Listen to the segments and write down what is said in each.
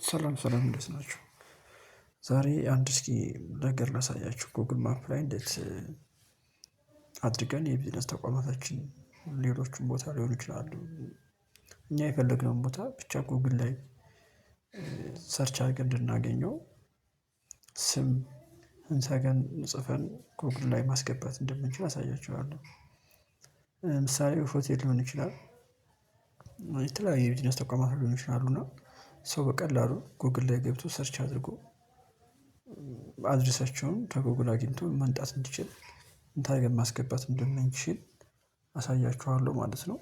ሰላም ሰላም እንዴት ናችሁ? ዛሬ አንድ እስኪ ነገር ላሳያችሁ Google Map ላይ እንዴት አድርገን የቢዝነስ ተቋማታችን ሌሎችን ቦታ ሊሆኑ ይችላሉ። እኛ የፈለግነውን ቦታ ብቻ ጉግል ላይ search አድርገን እንድናገኘው ስም እንሰገን ጽፈን ጎግል ላይ ማስገባት እንደምንችል አሳያችኋለሁ። ምሳሌ ሆቴል ሊሆን ይችላል። የተለያዩ የቢዝነስ ተቋማት ሊሆኑ ይችላሉ እና ሰው በቀላሉ ጎግል ላይ ገብቶ search አድርጎ address ኣቸውን ከጎግል አግኝቶ መምጣት እንዲችል እንዴት አድርገን ማስገባት እንደምንችል አሳያችኋለሁ ማለት ነው።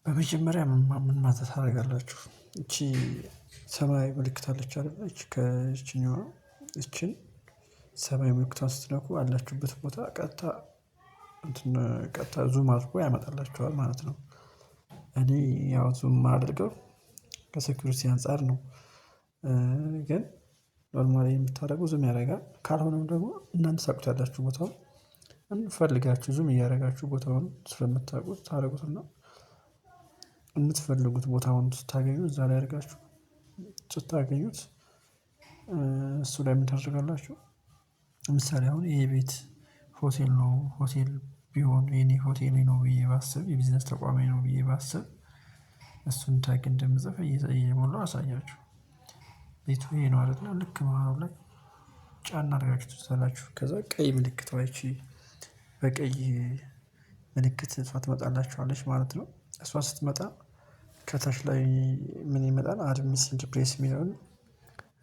በመጀመሪያ ምን ማዘዝ ታደርጋላችሁ? እቺ ሰማያዊ ምልክት አለች አይደለ እቺ ከእቺኛዋ እቺን ሰማያዊ ምልክቷን ስትነኩ ያላችሁበት ቦታ ቀጥታ እንትን ቀጥታ zoom አድርጎ ያመጣላችኋል ማለት ነው። እኔ ያው zoom የማደርገው ከ security አንፃር ነው። ግን normally የምታደርገው zoom ያደርጋል ካልሆነም ደግሞ እናንተ ታውቁታላችሁ ቦታውን ፈልጋችሁ zoom እያደረጋችሁ ቦታውን ስለምታውቁት ታደርጉትና የምትፈልጉት ቦታውን ስታገኙ እዛ ላይ አድርጋችሁ ስታገኙት እሱ ላይ ምን ታደርጋላችሁ? ለምሳሌ አሁን ይሄ ቤት ሆቴል ነው ሆቴል ቢሆን የኔ ሆቴሌ ነው ብዬ ባስብ የቢዝነስ ተቋሜ ነው ብዬ ባስብ እሱን tag እንደምጽፍ እየሞላሁ አሳያችሁ። ቤቱ ይሄ ነው አይደለ ልክ መሃሉ ላይ ጫን አድርጋችሁ ትይዙታላችሁ ከዛ ቀይ ምልክት ይቺ በቀይ ምልክት እሷ ትመጣላችኋለች ማለት ነው። እሷ ስትመጣ ከታች ላይ ምን ይመጣል? Add missing place የሚለውን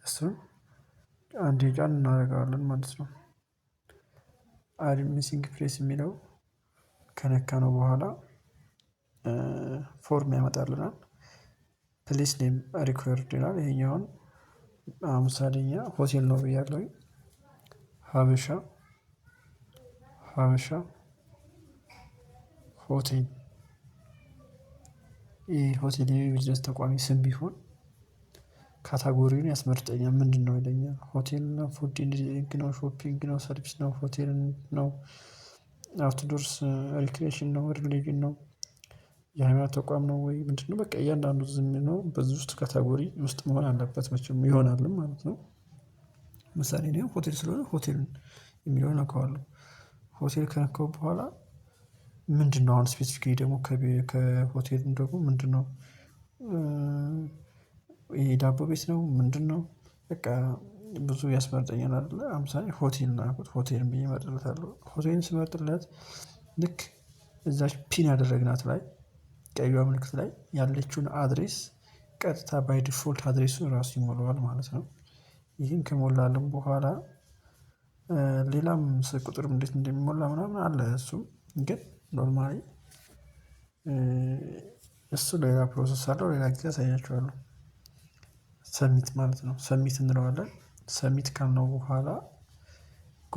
እሱን አንዴ ጫን እናደርገዋለን ማለት ነው። Add missing place የሚለው ከነካነው በኋላ form ያመጣልናል። Place name required ይላል ይሄኛውን ምሳሌ እኛ ሆቴል ነው ብያለሁኝ። ሀበሻ ሀበሻ ሆቴል ይሄ ሆቴል የቢዝነስ ተቋሚ ስም ቢሆን category ውን ያስመርጠኛል ምንድነው ይለኛል ሆቴል ነው food and drink ነው shopping ነው service ነው ሆቴል ነው። Outdoors recreation ነው religion ነው። የሃይማኖት ተቋም ነው ወይ ምንድነው? በቃ እያንዳንዱ ዝም ነው በዚህ ውስጥ category ውስጥ መሆን አለበት መቼም ይሆናልም ማለት ነው። ምሳሌ እኔ ሆቴል ስለሆነ ሆቴል የሚለውን እነካዋለሁ። ሆቴል ከነካው በኋላ ምንድነው አሁን specifically ደግሞ ከሆቴል ደግሞ ምንድነው? ይሄ ዳቦ ቤት ነው ምንድነው? በቃ ብዙ ያስመርጠኛል አይደለ ለምሳሌ ሆቴል ነው አልኩት ሆቴልን ብዬ እመርጥለታለሁ ሆቴልን ስመርጥለት ልክ እዛች pin ያደረግናት ላይ ቀይዋ ምልክት ላይ ያለችውን address ቀጥታ by default address ኡን ራሱ ይሞላዋል ማለት ነው። ይህን ከሞላልን በኋላ ሌላም ስልክ ቁጥርም እንዴት እንደሚሞላ ምናምን አለ እሱ ግን normally እሱ ሌላ process አለው ሌላ ጊዜ አሳያችኋለሁ። Submit ማለት ነው submit እንለዋለን submit ካልነው በኋላ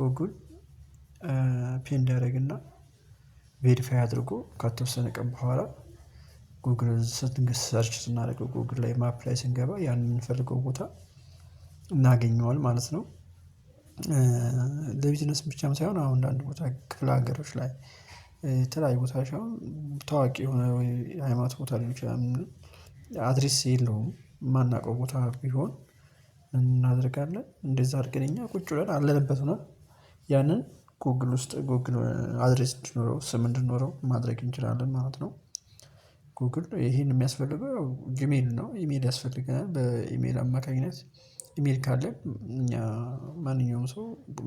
ጉግል pend ያደርግና verify አድርጎ ከተወሰነ ቀን በኋላ ጉግል search ስናደርገው ጉግል ላይ map ላይ ስንገባ ያንን የምንፈልገው ቦታ እናገኘዋለን ማለት ነው። ለቢዝነስ ብቻም ሳይሆን አሁን አንዳንድ ቦታ ክፍለ ሀገሮች ላይ የተለያዩ ቦታዎች አሁን ታዋቂ የሆነ ወይ ሃይማኖት ቦታ ሊሆን ይችላል። Address የለውም የማናውቀው ቦታ ቢሆን እናደርጋለን እንደዛ አድርገን እኛ ቁጭ ብለን አለንበት ሆነን ያንን ጉግል ውስጥ ጉግል address እንዲኖረው ስም እንዲኖረው ማድረግ እንችላለን ማለት ነው። ጉግል ይሄን የሚያስፈልገው ያው Gmail ነው ኢሜል ያስፈልገናል በኢሜል አማካኝነት ኢሜል ካለ እኛ ማንኛውም ሰው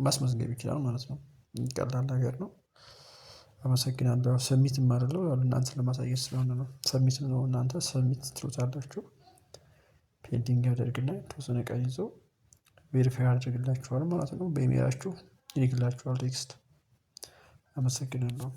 ማስመዝገብ ይችላል ማለት ነው። ቀላል ነገር ነው። አመሰግናለሁ submit የማደርገው ያው ለእናንተ ለማሳየት ስለሆነ ነው submit ነው እናንተ submit ትሉታላችሁ። Pending ያደርግና የተወሰነ ቀን ይዞ verify ያደርግላችኋል ማለት ነው። በኢሜላችሁ ይልክላችኋል text። አመሰግናለሁ።